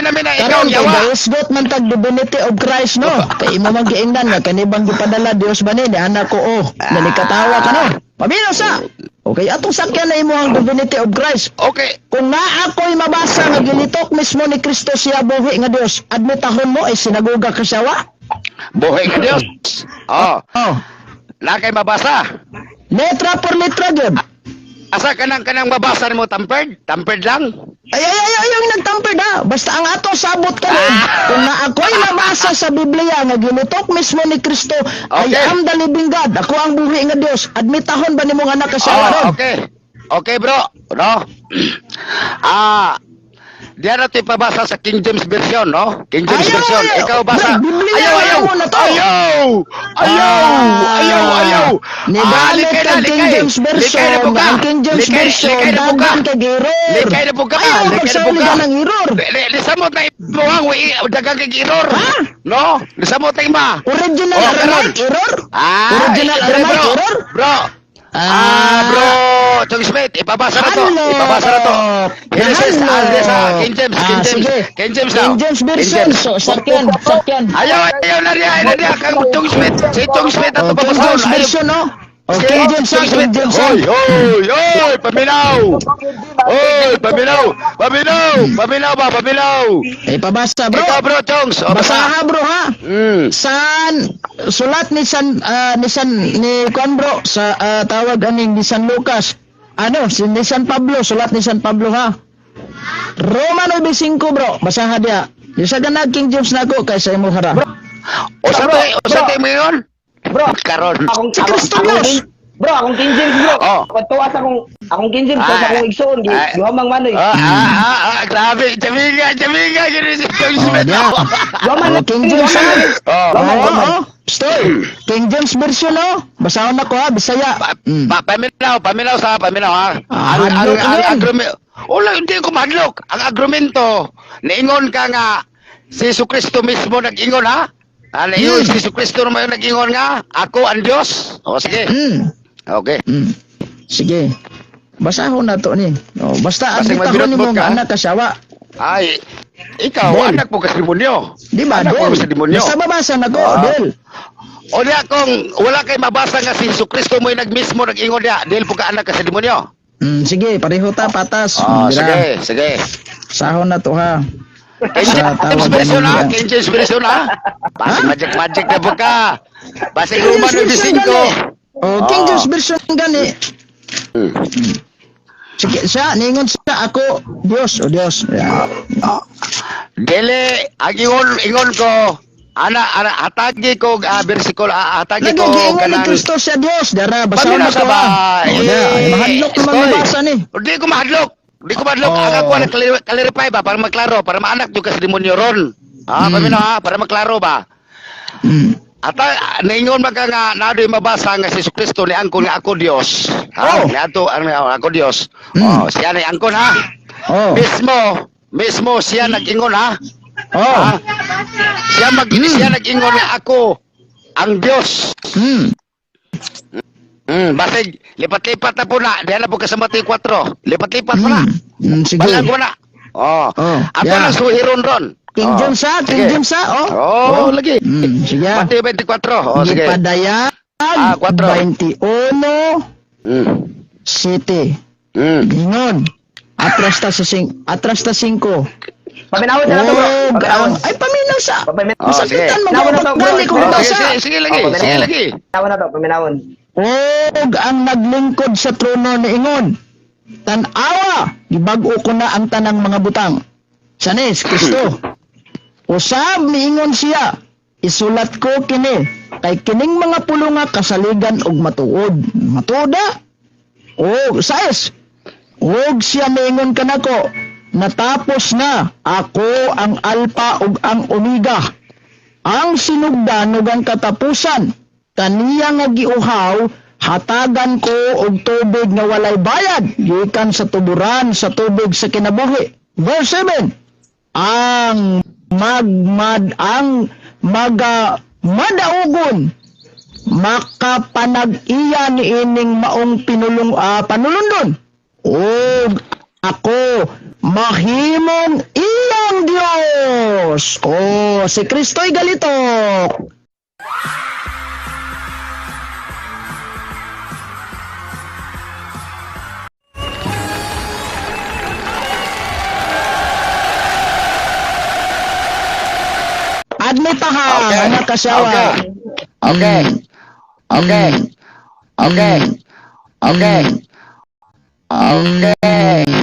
namin na ikaw Karon ang kay yawa. gaisgot man tag divinity of Christ, no. Kay imo man giingnan nga kani bang gipadala Dios ba ni anak ko, oh. Nalikatawa ka, no. Paminaw sa. Okay, atong sakyan na imo ang divinity of Christ. Okay. Kung naa ako'y mabasa nga gilitok mismo ni Kristo siya buhi nga Dios, admitahon mo ay sinagoga ka siya wa? Buhi nga Dios. Oh, Oh. na kay mabasa. Letra por letra gyud. Asa kanang mabasa nimo, tampered? Tampered lang? Ay, ay, ay, ay, yung nagtampered ha. Basta ang ato sabot ka rin. Kung na ako'y nabasa sa Biblia nga ginutok mismo ni Kristo, I am the living God. Ako ang buhi nga Dios. Admitahon ba nimo nga anak ka siya Oh, ron? okay. Okay, bro. No? Ah, diyan natin ipabasa sa King James Version, no? King James Ayaw, Version. ayaw. Ikaw basa. Bro, Biblia Ayaw, ayaw. mo na to. Ayaw! Ayaw! Ah, Ayaw, ayaw. Ni Ah, gamit likay na, kag King likay. James Likay Version, na po ka. ang King James Likay, Version, likay na po ka. daghan kag error. Likay na po ka. Ayaw, Likay na po pagsali ka. ka ng error. Lisamot na imo ang daghang kag error. Ha? No? Lisamot na ima. Original Oh, Aramaic karon. error? Ah, Original eh, Aramaic bro, error? Bro. Ah, bro, Chong Smith, ipabasa na to. Hello. Ipabasa na to. Genesis, Hello. ah, sa King James, King Ah, James. sige. King James daw. King James King Version. James. So, sakyan, sakyan. Ayaw, ayaw na niya, na niya. Kang Chong Smith, si Chong Smith ato Oh, King pabasahon. James Ayaw. Version, no? Oh, Si King James, ah, Chong King Smith. James. Ah. Hoy, hoy, hoy, paminaw. Hoy, paminaw, paminaw, paminaw ba, paminaw. Eh, pabasa, bro. Ikaw, bro, Chongs. O, basa. Basaha, bro, ha? San sulat ni San ni San ni Juan, bro, sa tawag aning ni San Lucas. Ano, si ni San Pablo, sulat ni San Pablo, ha. Roma 9:5, bro. Basaha dia. Di sa ganag King James nako kay sa imo hara. Usa Bro, tay, usa bro. tay mo yun? Bro, Karon. akong Si Kristo akong, Diyos. Bro, akong King James, bro. Oh. Tuwa sa akong akong King James, tuwa sa akong igsoon, gi Ay. gihamang manoy. Ah, ah, ah, ah, grabe. Jaminga, jaminga. Yun si Chong Oh, Smith. dia. Roman Oh, King James, ha. Oh. Roman, Oo, Roman. oh, Stoy. King James Version, no? Basahon ako ha, Bisaya. Paminaw, paminaw sa paminaw ha. Ah, Ang ang hadlok ang yun. agrume- Wala, hindi ko mahadlok. Ang argumento, niingon ka nga si Jesu Kristo mismo nag-ingon ha. Ah, niingon si Jesu Kristo naman yung nag-ingon nga, ako ang Diyos. O sige. Okay. Sige. Basahon na to ni. Oh, basta Basig admitahon magbirot nimo ka. nga anak ka siya wa. Ay, ikaw Del. anak mo ka sa demonyo. Di ba, Anak mo Del? ka sa demonyo. Basta babasa nako, Ah. Del. O diya kung wala kay mabasa nga si Jesu Kristo mo yung nagmismo nag-ingon diya, dahil po ka anak ka sa demonyo. Sige, pareho ta patas. Oh, Dira. sige, sige. Sahon na to ha. King Sa James tawag version ano ha, niya. King James version ha. Basig Ha? magic magic na po ka. Basig King Roman James version 9. gani. Oh, King Ah. James version gani. Sige, siya ningon siya ako Dios, o Dios. Yeah. Dili, ang ingon ingon ko ana ana hatagi ko bersikulo hatagi Lagi ko giingon ni kanang Kristo siya Dios, dara basahon Paminaw na sa to ba? ha. Oh, Eh, dara, ay, mahadlok naman Stoy. mabasa ni. Hindi ko mahadlok. Hindi ko mahadlok. Oh. Ang ako na clarify ba para maklaro, para maanak jud ka sa demonyo ron. Ah, paminaw ha, para maklaro ba? Ata ningon man ka nga nadoy mabasa nga si Jesu Kristo ni angkon nga ako Dios. Ha, Oh. ni ato ang ako Dios. Oh, siya ni angkon ha. Oh. Mismo, mismo siya nag-ingon ha. Oh. Ha? Siya mag siya nag-ingon nga ako ang Dios. Basig lipat-lipat na po na. Diyan na po ka sa Mateo 4. Lipat-lipat mo na. Sige. Balag mo na. Oh. Oh, Ato yeah. lang suhiron ron. King Oh, James ha, King sige. James ha, oh. Oh, lagi. Sige. Mateo 24. Oh, sige. Gipadayag Ah, 4. 21 City. Ingon. Atras ta sa sing atras ta 5. Paminawon sa to, bro. Oh, Paminawon. ay paminaw sa. Paminawon. Oh, sige. Masakitan mo Nawa na to, bro. dali kung Oh, basa. sige, sige, sige lagi. Oh, Sige lagi. Paminawon na to, paminawon. Og ang naglingkod sa trono niingon. Tan-awa, gibag-o ko na ang tanang mga butang. Sanes, Kristo. Usab miingon siya, isulat ko kini kay kining mga pulunga kasaligan og matuod. Matuod ah. Og sais. Og siya miingon kanako, natapos na ako ang alpha ug ang omega. Ang sinugdan ug ang katapusan kaniya nga giuhaw hatagan ko og tubig nga walay bayad gikan sa tuburan sa tubig sa kinabuhi. Verse 7. Ang magmad ang maga madaugon makapanag-iya niining maong pinulong panulundon ug ako mahimong iyang Dios. Dios. Oh, si Kristo'y galitok. Admit ha, mga kasawa. Okay. Okay. Okay. Okay. Okay.